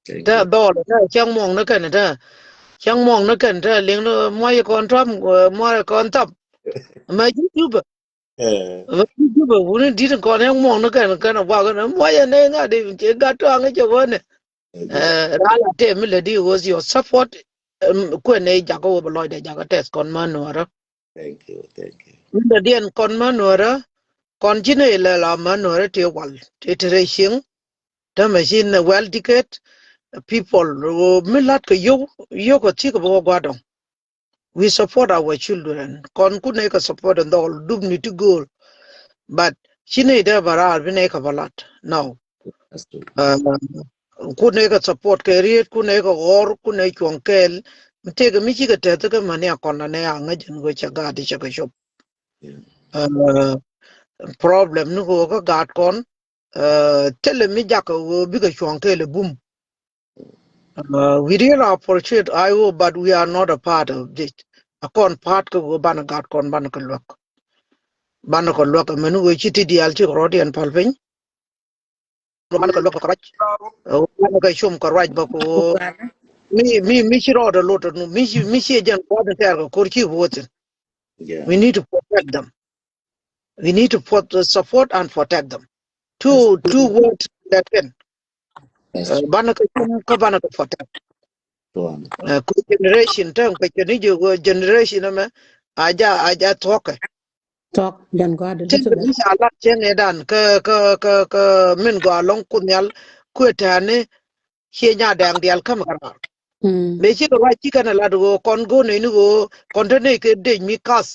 Thank you. Te dhɔl, te cäŋ muɔ̱ŋ ni kɛn, te cäŋ muɔ̱ŋ ni kɛn, te liŋ ni muɔ̱c kɔn tɔ̱m, ɛ, muɔ̱c kɔn thap. Mɛ ji̱ Jubɛ. Ɛ. Mɛ ji̱ Jubɛ wuni di̱t kɔn ɛ muɔ̱ŋ ni kɛn, kɛn ɛ guak kɛn muɔ̱c ɛ nɛ ŋa̱t i̱ cɛ gat tɔ̱a̱ŋ i̱ cɛ wä nɛ. Ɛ, ral a tɛm mi lɛ di was your support, ɛm, kuɛn nɛ jakä wä bɛ lɔcdɛ jakä tɛth kɔn mä nuɔrä. Thank you, thank you. Mi lɛ diɛn kɔn mä nuɔrä, kɔn ci nɛ ilɛ la mä nuɔrä ti wal, ti ti rɛ cieŋ, tämɛ ci nɛ well educated people, mi la̱t kɛ yio̱w, yio̱w kɛ thi̱k kɛ bä wä gua̱dɔ̱ŋ. We support our children. Kɔn kun nɛ kɛ support in dhɔl dup ni ti go̱o̱l. But ci nɛ dee bä raar bi nɛ kɛ bä lat. No. That's true. Ɛ, kun nɛ kɛ support kɛ riet, kun nɛ kɛ ɣɔr, kun nɛ cuɔ̱ŋ kɛɛl. Mi tëëkɛ mi cikɛ tɛth kɛ mani a kɔn na nɛ a ŋäc in go̱ cɛ gaat cɛ kɛ cop. Yeah. Ɛ, problem ni kɛ ɣöö kä gaat kɔn, ɛ, thilɛ mi jakä ɣöö bikɛ cuɔ̱ŋ kɛɛl ɛ bum. Ɛ, we really appreciate I O, but we are not a part of this. A kɔn part kɛ ɣöö banɛ gaat kɔn banɛ kɛ luäk. Banɛ kɛ luäk, ɛ, mɛn ɣöö ci ti diaal cikɛ rɔ̱diɛn päl piny. banɛ kɛ luäk kɛ ruac. Ɛ, banɛ kɛ com kɛ ruac bä kɛ ɣöö mi, mi, mi ci rɔɔdɛ lot ɛn ɣöö mi ci, mi ci jɛn gua̱a̱th in tɛɛr kɛ ko̱r ci bi wä thi̱n. We need to protect them. We need to put, uh, support and protect them. Two, two words that can. Ɛ, banɛ kɛ com kä banɛ kɛ protect. Ɛ, ku generation tɛŋ kɛ kɛ ni jɛ generation ɛmɛ a ja, a ja thuɔ̱kɛ. Thuɔ̱k jɛn gɔaa dee tin kɛ ni ca lat cieŋ ɛ dan kä, kä, kä, kä min gɔaa lɔŋ Kuoth Nhial kuɛ tɛ̈ni. Ciɛ nya dɛŋ diaal käm kɛ raar. Mëë cikɛ ruac cikɛ ni lat ɣöö kɔn go̱o̱r nɛy ni ɣöö kɔn te nɛy kɛ dec mi kath.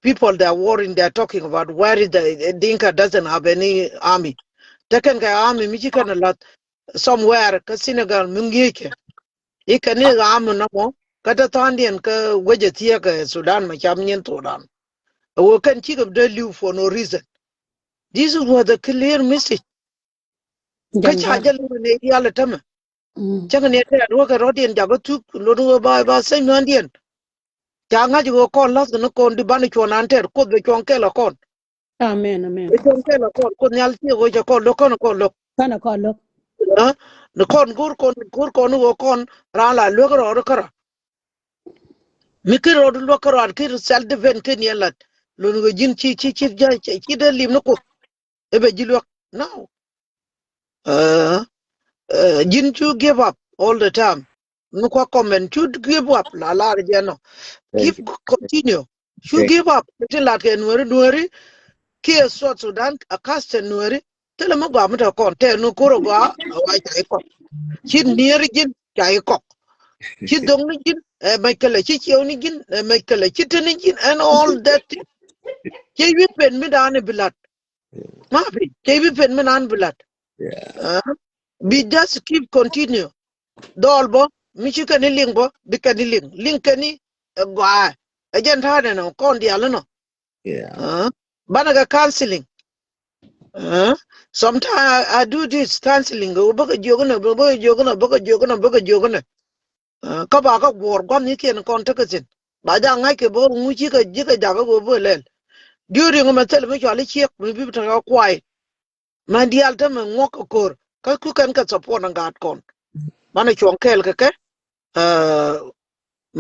People that worrying, they're talking about where is the, the Dinka doesn't have any army. Te kɛn kɛ army mi cikɛ ni lat somewhere kä Senegal mi ŋi̱eckɛ. I̱ kɛn i̱ ɣa̱a̱m mi nɔmɔ kä te tha̱a̱ŋdiɛn kä wecɛ thiëëkɛ Sudan mɛ cam nyin Sudan. Ɛ ɣöö kɛn cikɛ dee li̱w for no reason. This was a clear message. Kä ca jɛ luni nɛy diaal ɛ tämɛ. Cäŋ ni tɛɛr wä kɛ rɔ̱diɛn jakä thuk luni wä ba, ba seny nuandiɛn. Ca ŋa̱c wä kɔn la̱th kɛ ni kɔn di banɛ cuɔ̱n an tɛɛr Kuoth bɛ cuɔ̱ŋ kɛl ɛ kɔn. Amen, amen. Bɛ cuɔ̱ŋ kɛl ɛ kɔn Kuoth Nhial thiek wä cɛ kɔn lo̱k kɔn kɔn lo̱k. Kɔn kɔn lo̱k. Ɛ? Ni kɔn go̱r kɔn, go̱r kɔn wä kɔn raan la luäk rɔɔd kärɔa. Mi kä rɔɔd luäk kärɔa kä self defense kä ni ɛ lat. Luni wä ji̱n ci, ci, ci, ci, ci dee lim ni Kuoth. Ɛ bɛ ji̱ luäk. No. Ɛ, ɛ, ji̱n cu give up all the time. Ni kua comment cu give up la lar jɛ nɔ. Keep continue. Cu give up. Ti lat kɛ Nuɛri, Nuɛri kiɛ South Sudan a custom Nuɛri. Thilɛ mi gɔaa mi te kɔn tɛ ni ko̱r a gɔaa a wa ca ikɔk. Ci niɛri ji̱n ca ikɔk. Ci dhoŋ ni ji̱n ɛ mɛc kɛlɛ, ci ciɛw ni ji̱n ɛ mɛc kɛlɛ, ci te ni ji̱n and all that thing. Ci wi̱i̱ pen mi da̱a̱n i̱ bi lat. Ma fi, cɛ bi pen mi nan bi lat. Bi just keep continue. Dhɔl bä mi ci kɛn ni liŋ bä bi kɛn ni liŋ. Liŋ kɛn ni ɛ gɔaa. Ɛ jɛn ta̱a̱ nɛ nɔ kɔn diaal nɔ. Banɛ kɛ counseling. Sometimes I, I do this counseling. Bä kɛ jiök nɛ, bä kɛ jiök nɛ, bä kɛ jiök nɛ, bä kɛ jiök nɛ. Kä ba kä guɔ̱ɔ̱r gua̱thnikiɛn kɔn tekɛ thi̱n ba ja̱ ŋa̱ckɛ bä ŋu cikɛ ji̱kɛ jakä ɣöö bä lɛl. During mɛ thil mi cuali ciek mi bi tekɛ kuay. Mɛ diaal te mɛ ŋuɔ̱k kɛ ko̱r kä ku kɛn kɛ support ni gaat kɔn. Banɛ cuɔ̱ŋ kɛɛl kɛ kɛ.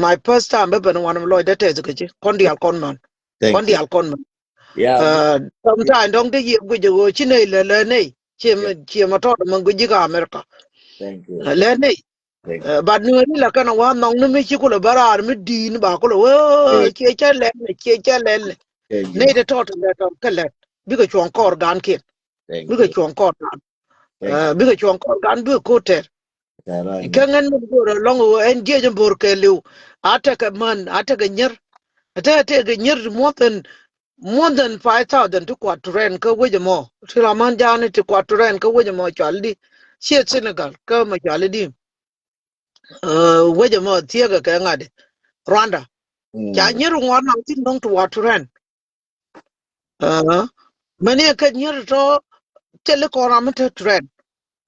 My first time bä ben wanɛ mi lɔcdä tɛth kɛ ci kɔn diaal kɔn män. Kɔn diaal kɔn män. Sometimes dɔ̱ŋ dee yiëë guic ɛ ɣöö ci nɛy lɛ lɛ nɛy. Ciɛ mɛ tɔt mɛ guic ji̱ kä America. Lɛ nɛy. But Nuɛri la kɛn a wa nhɔŋ ni mi ci kulɛ bä raar mi di̱i̱n ba kulɛ wee ciɛ cɛ lɛl nɛ, ciɛ cɛ lɛl nɛ. Nɛy te tɔt lɛ tɔt kä lɛt bikɛ cuɔ̱ŋ kɔɔr gaankiɛn. Bikɛ cuɔ̱ŋ kɔɔr gaan. Bikɛ cuɔ̱ŋ kɔɔr gaan bikɛ ko̱r tɛr. Kä ŋän mi go̱o̱r ɛlɔ̱ŋ ɣöö ɛn jiɛc in bo̱r kɛɛliw. A tekɛ män, a tekɛ nyier. A tekɛ tekɛ nyier more than, more than five thousand ti kuat to rent kä wec ɛmɔ. Ti la män ja̱a̱ni ti kuat to rent kä wec ɛmɔ cual di. Ciɛ Senegal kä mɛ cual di. Wec ɛmɔ thiekɛ kɛ ŋa̱di. Rwanda. Ca nyier ŋuan naŋ tin dɔ̱ŋ ti kuat to rent. Mɛni ɛ kɛ nyier tɔ thil kɔn ram mi te trend.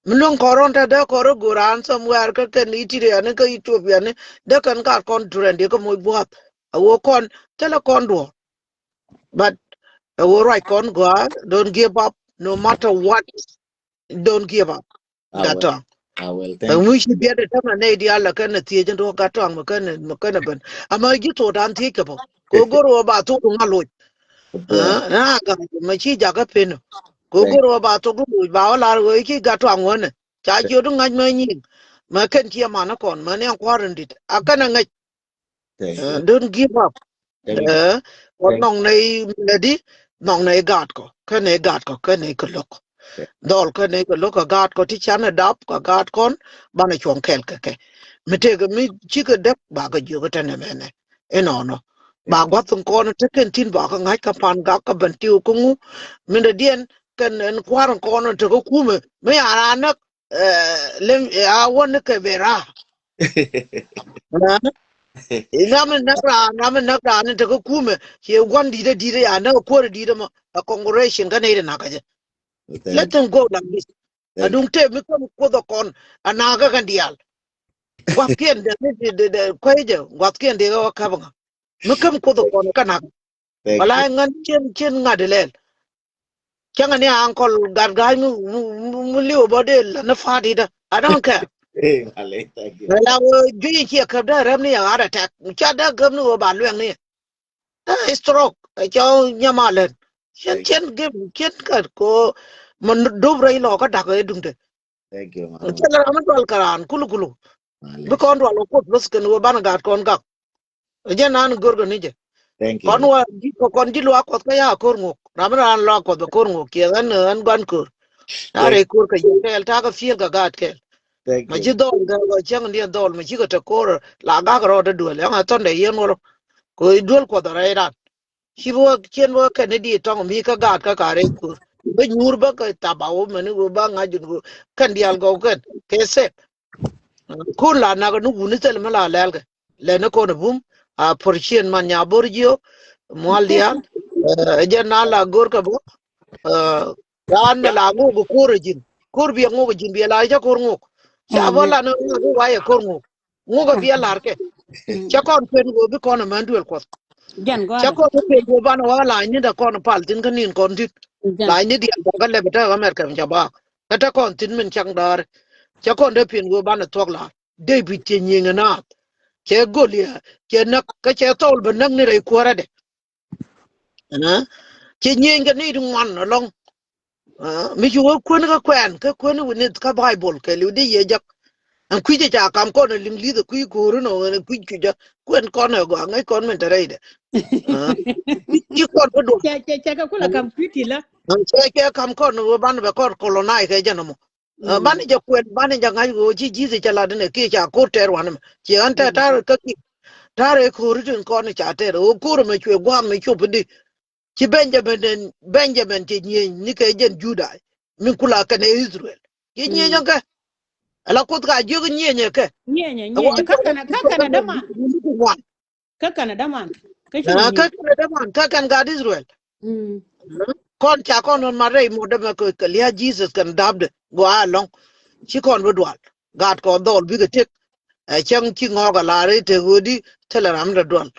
Mi luäŋ kɔn rɔn te dee kɔn rɔ go̱o̱r an somewhere kä kɛn Ethiopia ni kä Ethiopia ni dee kɛn kat kɔn trend yɛ kä moc buath. A wä kɔn thil kɔn duɔ̱ɔ̱r. But a wä ruac kɔn gɔaa, don't give up no matter what. Don't give up. Gatɔaŋ. Ɛ wi̱c ci biɛt ɛ tämɛ nɛy diaal la kɛn ɛ thiec in tuɔ̱k Gatɔaŋ mɛ kɛn mɛ kɛn ɛ ben. Ama ji̱ thok dan thiec kɛ bä. Kɛ go̱r wä ba thok duŋ a loc. Na gat mɛ ci jakä pen. Kɛ go̱r wä ba thok duŋ loc ba wä lar wä ci Gatɔaŋ wänɛ. Ca jiöt ŋa̱c mɛ nyiŋ. Mɛ kɛn ci ɛman ɛ kɔn mɛ ni ɛn kua̱r in dit a kɛn ɛ ŋäc. Don't give up. Kɔn nɔŋ nɛy mɛdi, nɔŋ nɛy gaatkɔ kä nɛy gaatkɔ kä nɛy kɛ lo̱k. Dhɔl kä nɛy kɛ lo̱k kɛ gaatkɔ ti canɛ dap kɛ gaatkɔn. Banɛ cuɔ̱ŋ kɛl kɛ kɛ mi tëëkɛ mi cikɛ däk bakɛ jiök kä tɛnɛ mɛnɛ. Inɔnɔ ba gua̱th in kɔn tekɛn tin bakɛ ŋa̱c kä pan gak kä ben tiw kä ŋu. Min dɛ diɛn kɛn ɛn kua̱r in kɔn tekɛ kumɛ mi a raan näk. Lem a wän ni kɛ ben ra̱a̱. Ram in näk raan, ram in näk raan in tekɛ kumɛ ciɛ gua̱n di̱t ɛ di̱t ɛ ya näk ɛ kuäär ɛ di̱t ɛ mɔ. A congratulation kä nɛy ti nakä jɛ. Let them go like this. A duŋ tëë mi käm kuoth ɛ kɔn a nakä kɛn diaal. Gua̱thkiɛn dee mi dee kuecɛ gua̱thkiɛn dee kɛ wä käp ŋa. Mi käm kuoth ɛ kɔn kä nakä. Wala ŋän cien cien ŋa̱t ilɛl. Cäŋɛ ni ankɔl gat ga̱a̱c mi, mi, mi, mi li̱w bä dee la ni fa̱a̱t i̱dä. I don't care. Hey, Malay, thank you. Mɛ la wee juey ciɛ käp dee rɛm ni yɛ ɣa̱t attack. Ca dee käp ni wee ba luɛŋ ni. Ɛ stroke. Ɛ cɔ nyama lɛn. Cien, thank you, cien gem, cien kat ko. Mɛ dup rɛy lɔ kä da̱k ɛ duŋdɛ. Thank you, mama. Cɛ la ram mi dual kɛ raan kulu kulu. Malay. Bi kɔn dual wä kuoth bäth kɛn wee banɛ gaat kɔn gak. Ɛ jɛn nan go̱r kɛ ni jɛ. Thank you. Kɔn wa ji̱ kɔ kɔn ji̱ luaak kuɔth kä ya ko̱r ŋok. Ram mi raan luaak kuɔth bɛ ko̱r ŋok. Kiɛ ɣän, ɣän guan ko̱r. Na rɛy ko̱r kɛ yɛ kɛɛl ta̱a̱ kɛ fiel kɛ gaat kɛɛl. Thank you. Ma ci dhɔl kɛ kɔ cäŋ diɛn dhɔl ma ci kɛ te ko̱r la gak rɔɔdɛ duel. Yaŋ a thɔndɛ yɛn wä rɔ. Kɛ duel kuɔth rɛy ran. Ci bi wä cien bi wä kɛn ni di tɔŋ mi kä gaat kä ka rɛy ko̱r. Bä nyuur bä kɛ taba wä mɛn ni wä ba ŋa̱c jun wä kɛn diaal gɔw kɛn kɛ sɛp. Kun la nak ni wuni thil mi la lɛl kɛ. Lɛ ni kɔn bum a por cien man nya bor jiö mual diaal. Ɛ jɛ na la gor kɛ bä. Ɛ, ran ni la ŋuk kor jin. Kor bi ŋuk jin bi la jɛ kor ŋuk. Ca bä la ni ŋuk wa yɛ kor ŋuk. Ŋuk a bi a lar kɛ. Cɛ kɔn pen wä bi kɔn a mɛn duel kuɔth. Cɛ kɔn a pen wä ban wa la ni da kɔn pal tin kä nin kɔn dit. La ni diaal ba kä lɛ bi tä America mi ca ba. Kä te kɔn thin min cak da̱a̱r. Cɛ kɔn te piɛn wee banɛ thuɔk la̱r. David cɛ nyieny ɛ naath. Cɛ Goliath cɛ näk kä cɛ Thɔɔl bɛ näk ni rɛy kuäärä dɛ. Ɛnɛ cɛ nyieny kɛ ni ti ŋuan ɛlɔ̱ŋ. Ɛ, mi ci wee kuän kä kuɛn kä kuän wi̱ni kä Baibol kɛ liw di yɛ jɛk. Ɛn kui̱c ɛ ca kam kɔn ɛ liŋ li̱th ɛ kui̱ ko̱o̱ri nɔ ɛn kui̱c kui̱c ɛ kuɛn kɔn ɛ gɔaa ŋäc kɔn min te rɛydɛ. Ɛ, ci kɔn kä duɔ̱k. Cɛ, cɛ, cɛ kɛ kulɛ kam kui̱ ti la. Ɛ, cɛ, cɛ kam kɔn wee banɛ bɛ kɔn colonize kɛ jɛn ɛmɔ. Ɛ, banɛ jɛ kuɛn, banɛ jɛ ŋa̱c ɣöö ci Jesus cɛ lat inɛ kiɛ ca ko̱r tɛɛr wanɛ mɛ. Ci ɣän tɛɛr ta̱a̱r kä kiɛ. Ta̱a̱r ɛ ko̱r itin kɔn ca tɛɛr ɣöö ko̱r ɛmɛ cuɛ gua̱a̱k mɛ cop idi. Ci Benjamin, Benjamin cɛ nyieny ni kɛ jɛn Juda. Min kula kɛnɛ Israel. Ci nyieny ɛ kɛ. Ala Kuoth ka jiök nyieny ɛ kɛ. Nyieny ɛ, nyieny ɛ. Kä kɛnɛ, kä kɛnɛ däman. Kä kɛnɛ däman. Kä ci nyieny. Kä kɛnɛ däman, kä kɛn gaat Israel. Kɔn ca kɔn mat rɛy mot dämɛ kɛ lia̱a̱ Jesus kɛn dapdɛ gɔaa ɛlɔ̱ŋ. Ci kɔn bi dual. Gaat kɔn dhɔl bikɛ tëk. Ɛ cäŋ ci ŋɔɔk a la̱r i̱ te ɣöödi thilɛ ram dɛ dual.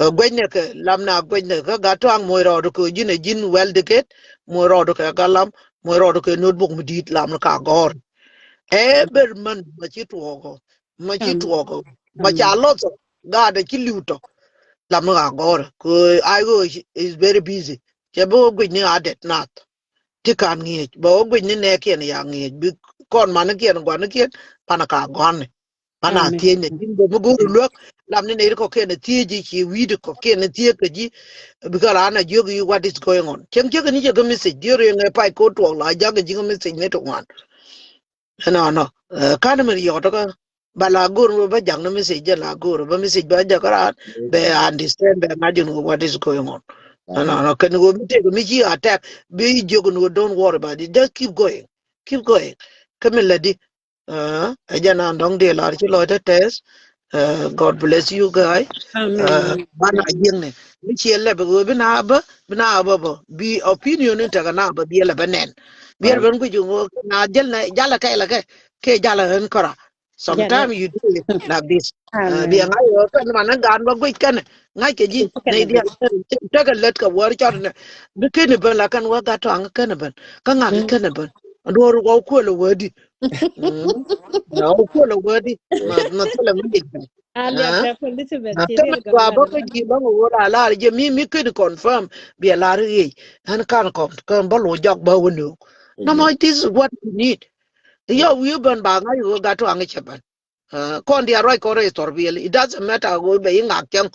Ɛ, guecnɛ kɛ, lamna guecnɛ kɛ gat tuaŋ moc rɔɔdu kɛ ji̱n ɛ ji̱n well educated, moc rɔɔdu kɛ galam, moc rɔɔdu kɛ notebook mi di̱i̱t lamni ka gɔ̱r. Ɛ ber män ma ci tuɔɔk ɔ, ma ci tuɔɔk ɔ, ma ca lɔth ɔ, gaat ɛ ci li̱w tɔ. Lamni ka gɔ̱r kɛ ay ɣöö is very busy. Cɛ bi wä guic ni a det nath. Ti kan ŋi̱eec bɛ wä guic ni nɛɛkiɛn ya ŋi̱eec bi kɔn manikiɛn guanikiɛn pan ka gɔ̱a̱ni. Pan a thiec ni ji̱n bɛ mi go̱o̱ri luäk. Lamni nɛy ti kɔkiɛn thiec ji̱ ci wi̱i̱di kɔkiɛn thiec kɛ ji̱. Bikɛ raan a jiök i̱ what is going on. Cieŋ ciek ni cɛ kɛ message dier yɛ ŋɛ pay ko̱ tuɔɔk la jakä ji̱ kɛ message ni ti ŋuan. Ɛnɔnɔ, ɛ, ka̱n mi riɔt kä ba la go̱r mi bä jak ni message jɛ la go̱r bä message bä jak raan bɛ understand bɛ ŋa̱c in what is going on. Ɛnɔnɔ kɛn ɣöö mi tëëk mi ci attack bi jiök in ɣöö don't worry about it, just keep going, keep going. Kä mi lätdi, ɛ, ɛ jɛn an dɔ̱ŋ dee lar ci lɔc te tɛth. Ɛ, God bless you guy. Ɛ, banɛ jiäkni mi ciɛ lɛp ɣöö bi na bä, bi na bä bä bi opinion in tekɛ na bä biɛl ɛ bä nɛn. Biɛl ben guic ŋo̱o̱k na jäl nɛ jalɛ kɛɛlɛ kɛ kɛ jalɛ ɣän kɔra. Sometimes you do it like this. Ɛ, biɛ ŋa̱c ɣöö kɛn manɛ gan bä guic kɛn ŋa̱c kɛ ji̱ nɛy diaal tekɛ lät kɛ wäär cɔt nɛ. Bi kɛn ben la kɛn wä gat tɔaŋ kɛn ben kä ŋa̱k kɛn ben. Duɔ̱ɔ̱r wä kuël wä di. Wä kuël wä di. Ma, ma thilɛ mi lic bɛ. Kä mi gua bä kä ji̱ bä ŋä wä la lar jɛ mi, mi kɛn confirm biɛ lar ɣiec. Ɣän kan kɔm kɛ bä lo̱c jɔk bä wä nööŋ. Namɔ, this is what we need. Yɔ wi̱i̱ ben ba ŋa̱c ɣöö gat tuaŋ cɛ ben. Ɛ, kɔn diaal ruac kɔn rɛy thɔr biɛl. It doesn't matter ɣöö bɛ i̱ ŋak cäŋ.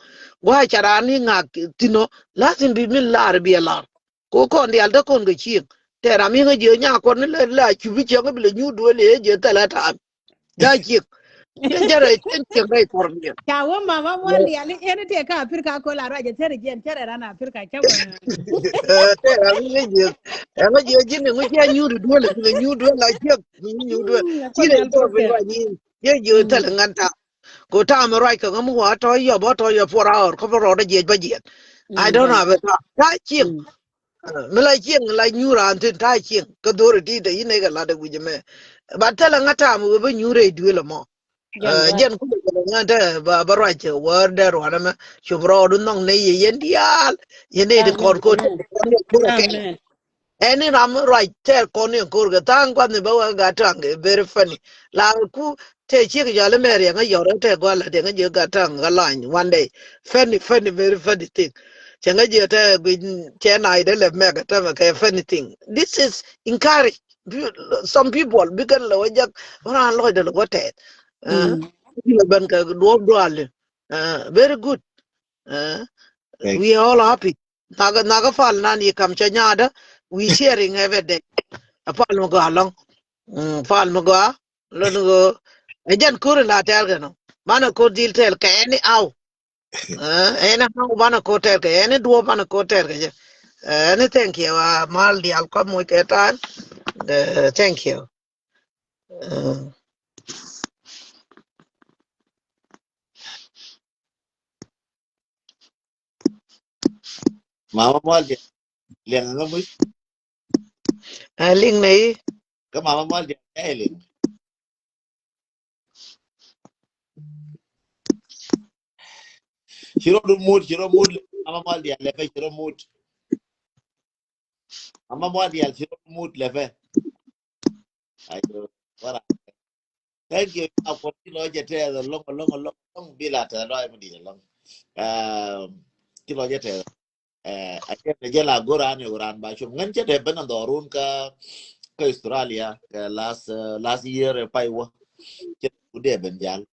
Gua̱a̱c ca raan i̱ ŋak thi̱n ɔ. Lazim bi min lar biɛ lar. Ko kɔn diaal te kɔn kɛ cieŋ. Tɛ ram i̱ ŋä jiɛ nya kɔn ni lɛ la cupi cäŋ bi lɛ nyuur duel i̱ jiɛ thɛlɛ taam. Ja cieŋ. Cieŋ jɛ rɛy cieŋ cieŋ rɛy thɔr biɛl. Ca wä mama mual diaal i̱ ɛn tɛ ka Africa ko la ruac jɛ tɛr jiɛn cɛ rɛ ran Africa cɛ wä. Ɛ, tɛ ram i̱ ŋä jiɛ. Ɛ ŋä jiɛ ji̱n i̱ ŋä jiɛ nyuur duel i̱ ŋä nyuur duel la cieŋ. Ŋä nyuur duel. Ci rɛy thɔr biɛl wa nyiin. Yɛ jiö thil ŋän ta. Ko ta mi ruac kɛ ŋä mi wa tɔ yɔ bä tɔ yɔ four hour kä bä rɔɔdä jiɛc bä jiɛt. I don't have a time. Ta cieŋ. Mi la cieŋ la nyuur an thin ta cieŋ kä dhori ti te yin ɛ kɛ lat ɛ wi̱c mɛ. Ba thil ŋä ta mi wee bä nyuur ɛ duel ɛmɔ. Jɛn ku bä ŋän te ba ruac cɛ wär dɛ ruan ɛmɛ. Cum rɔɔdu nhɔŋ nɛ yɛ yɛn diaal yɛn ɛ di kɔn ko. Amen. Ɛn in ram ruac tɛɛr kɔn in ko̱r kɛ tha̱a̱ŋ kuath ni bä wä gat ta̱a̱ŋ kɛ very funny. La ku tɛ ciek jɔl in mɛ riɛŋ a yɔr tɛ gua̱l a diɛŋ a jiök gat ta̱a̱ŋ a lany one day. Funny, funny, very funny thing. Cɛ ŋä jiök tɛ guic cɛ na idɛ lɛ mɛk a tämɛ kɛ funny thing. This is encourage. Some people bikɛn lɛ wä jak wä raan lɔcdɛ lɛ wä tɛɛth. Bikɛ lɛ ben kɛ duɔ̱ɔ̱p duali. Very good. We are all happy. Nhak nhak pal nan yi kam cɛ nyaadä. We sharing every day. A pal mi gɔaa lɔŋ. Pal mi gɔaa lɔŋ. Ɛ jɛn ko̱r in la tɛɛr kɛ nɔ. Banɛ ko̱r dhil tɛɛr kɛ any how. Any how banɛ ko̱r tɛɛr kɛ any duɔ̱ɔ̱p banɛ ko̱r tɛɛr kɛ jɛ. Any thank you. Mal dial kɔp moc kɛ ta̱a̱n. Thank you. Mama Mual Dial, liɛŋ ŋa muc? A liŋ nɛ yi. Kä Mama Mual Dial ɛ liŋ. Ci rɔ mut, ci rɔ mut. Mama Mual Dial lɛ pɛ ci rɔ mut. Mama Mual Dial ci rɔ mut lɛ pɛ. Ayo, wara. Thank you. A kuɔt ci lɔ jɛ tɛth lɔŋ lɔŋ lɔŋ lɔŋ bi la tɛth lɔ mi di lɔŋ. Ci lɔ jɛ tɛth. A jɛ jɛ la goran yoran ba cum ŋän cɛ dɛ ben a dhɔrun ka ka Australia ka last last year pay wä. Cɛ ku dɛ ben jal.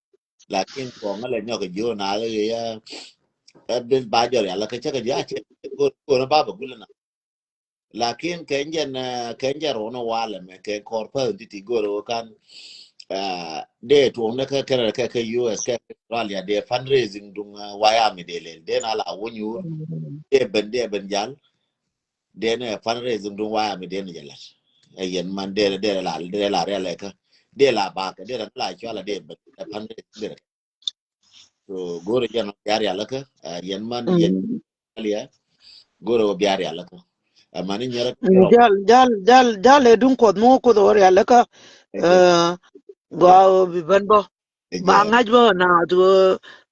Lakin kɔŋ lɛ nyɔk jiö na lɛ ya. Ɛ bil ba jɔr ya la ka cɛ ka ja cɛ. Goran ba ba gulna. Lakin kɛ jɛn kɛ jɛn run walɛ mɛ kɛ kɔr pä ti ti go̱r wä kan. Dee tuɔŋ ne kɛ kɛ kɛ kɛ U S kɛ Australia dee fundraising duŋ wayami dee lel dee na la wä nyuur. Dee ben dee ben jal. Dee ne fundraising duŋ wayami dee ne jɛ lat. Ɛ yɛn man dee dee la dee la rialɛ kä dee la bakɛ dee la la cuala dee ben fundraising dee. So go̱o̱rɛ jɛn ɔ bia rialikä yɛn man yɛn alia. Go̱o̱rɛ ɔ bia rialikä. Ɛ mani nyɛrɛ jal jal jal jal ɛ duŋ kuɔth mi wä kuoth ɔ rialikä. Gua ɔ bi ben bä ba ŋa̱c bä na tu.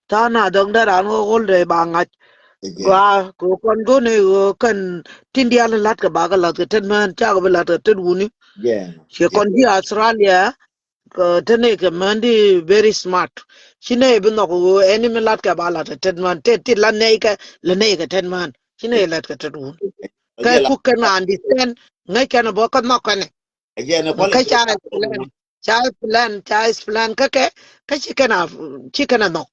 Tha̱a̱ŋ na dhɔŋ dee raan wä ɣol dee ba ŋa̱c. Gua kɛ kɔn go̱o̱rɛ ɔ kɛn tin dial lat kɛ ba kɛ lath kɛ tet män cakɛ bi lat kɛ tet wuni. Ciɛ kɔn ji̱ Australia. Kä te nɛy kɛ män di very smart. Ci nɛy bi nhɔk ɣöö ɛn mi lat kɛ ba lat tet män te ti la nɛy kɛ la nɛy kɛ tet män ci nɛy lat kɛ tet wun. Kä kuk kɛn understand ŋäc kɛn bä kä nhɔk kɛn kä ca plan ca plan ca plan kä kɛ kä ci kɛn a ci kɛn a nhɔk.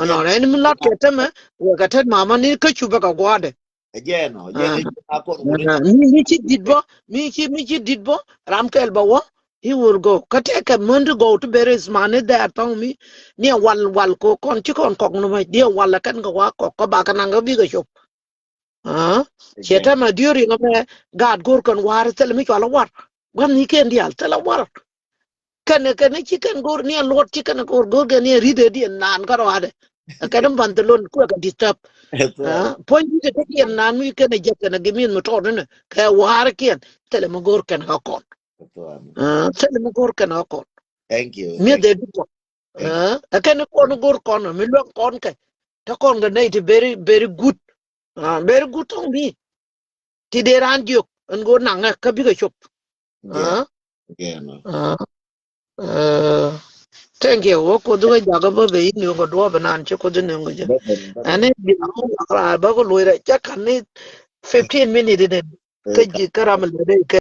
Ɛnɔ ɛn mi lat kɛ temɛ wɛ kɛ tet mama ni kä cu bä kɛ gua̱dɛ. Ɛ jɛn ɔ jɛn ɛ jɛn a kɔn wuni. Mi mi ci dit bä mi ci mi ci dit bä ram kɛl bä wä. He will go kä tɛkɛ män ti gɔw ti beri is mani dhɛr thɔŋ mi. Ni ɛ wal wal ko kɔn ci kɔn kɔk ni mɛ di ɛ wal ɛ kɛn kɛ wa kɔk kä bakɛ naŋ kɛ bikɛ cop. Ciɛ tɛmɛ diori ŋä mɛ gaat go̱r kɛn war thilɛ mi cual ɛ war. Gua̱n ni kɛn dial thilɛ war. Kɛnɛ kɛnɛ ci kɛn go̱r ni a luɔt ci kɛnɛ go̱r go̱r kɛn ni a ri̱th ɛ diɛn naan kä rɔadɛ. Kɛnɛ panthalon kuɛ kɛ disturb. Puɔ̱ny di̱t ɛ kä diɛn naan mi kɛnɛ jɛ kɛnɛ gi min mi tɔɔt inɛ kɛ wa̱a̱r kiɛn. Thilɛ mi go̱r kɛnɛ kä kɔn. Thilɛ mi go̱r kɛnɛ kä kɔn. Thank you. Mi dhɛ di kɔn. Ɛ kɛnɛ kɔn go̱r kɔn mi luäŋ kɔn kɛ. Te kɔn kɛ nɛy ti very very good. Very good tɔŋ mi. Ti dee raan jiök ɛn go̱o̱r naŋɛ kä bikɛ cop. Thank you. Wä kuoth wä jakä bä bɛ yi niöŋ kɛ duɔɔp inan ci kuoth niöŋ kɛ jɛ. Ɛn i̱ biaŋ wä bak raar bä kɛ luɔc rɛ cä ka̱n ni fifteen minute inɛ. Kä ji̱ kä ram lɛ dee kɛ.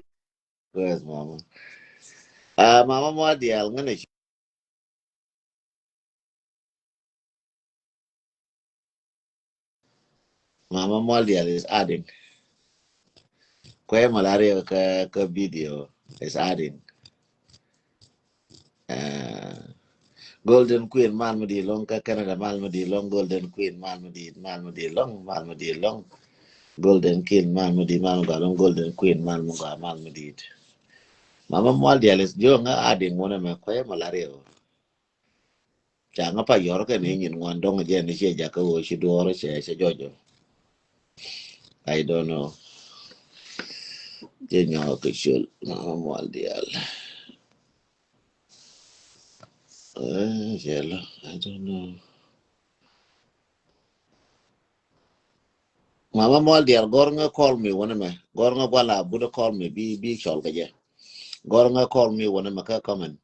Mama Mual Dial ŋän i̱ Mama Mual Dial is adding. Kuɛ malaria kä kä video is adding. Golden Queen mal mi di lɔŋ kä Canada mal mi di lɔŋ Golden Queen mal mi di mal mi di lɔŋ mal mi di lɔŋ. Golden Queen mal mi di mal mi gɔaa lɔŋ Golden Queen mal mi gɔaa mal mi di. Mama Mual Dial is jiö ŋä adding wunɛ mɛ kuɛ malaria. Ca ŋä pa yɔr kɛ ni nyin ŋuan dɔŋ jɛ ni ciɛ jakä ɣöö ci duɔɔr cɛ cɛ jɔjɔ. I don't know. Jɛ nyɔk kɛ col Mama Mual Dial. Cɛ lɔ I don't know. Mama Mual Dial, gɔr ŋä call me wänɛ mɛ. Gɔr ŋä guala budä call me bi, bi cɔl kɛ jɛ. Gɔr ŋä call me wänɛ mɛ kä comment.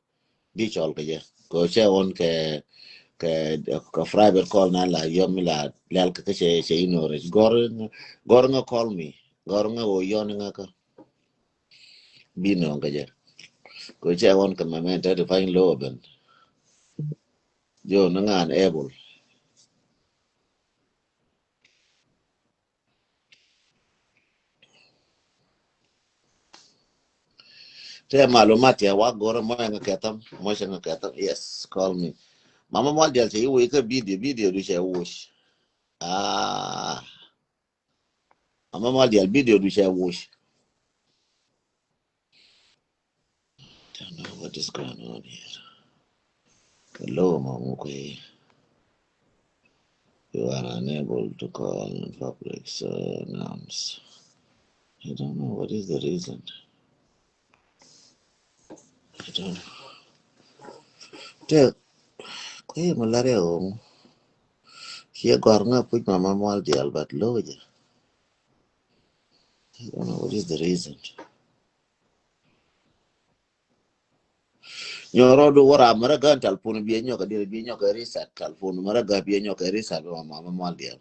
Bi cɔl kɛ jɛ. Kɛ cɛ ɣɔn kɛ, kɛ, kɛ private call na la yɔm mi la lɛl kɛ kɛ cɛ, cɛ ignorance. Gɔr, gɔr ŋä call me. Gɔr ŋä wä yɔn ŋä kä. Bi nɔŋ kɛ jɛ. Kɛ cɛ ɣɔn kɛ mɛ mɛ tɛ di pany low ben. Jo ni ŋan able. Tɛ malumat ya wa gɔrɛ mɔ ɛŋɛ kɛtham, mɔ ɛŋɛ kɛtham. Yes, call me. Mama Mual Dial cɛ iwuc kä video, video du cɛ wuc. Ah. Mama Mual Dial, video du cɛ wuc. Don't know what is going on here. Hello, Mamu Kuei. You are unable to call in public, so announce. I don't know what is the reason. I don't know. Tɛ, kuɛ malaria ŋu. Ciɛ gɔr ŋä puc Mama Mual Dial, but low jɛ. I don't know what is the reason. Nyɔrɔ du wara mara gan talpon biɛ nyɔk, dir biɛ nyɔk reset talpon, mara gan biɛ nyɔk reset ba Mama Mual Dial.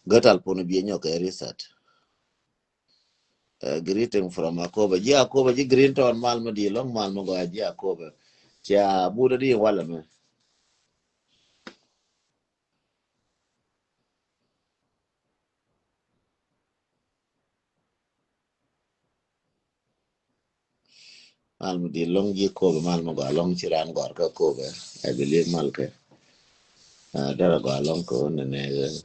Gan talpon biɛ nyɔk reset. Uh, greeting from Akoba. Ji̱ Akoba, ji̱ Green Town, mal mi di lɔŋ, mal mi gɔaa, ji̱ Akoba. Cia buda di wala mi. Mal mi di lɔŋ ji̱ Akoba, mal mi gɔaa lɔŋ, ci ran gɔr kä Akoba. I believe mal kɛ. Uh, dara gɔaa lɔŋ kɛ wun nɛ nɛ.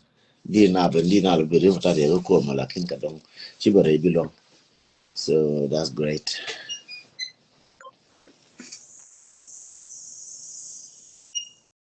Di na ben, di na lɔ bi ri mutat yɛ kä Akoba, lakin kɛ dɔŋ. Ci bɛ rɛy bi lɔŋ. So that's great.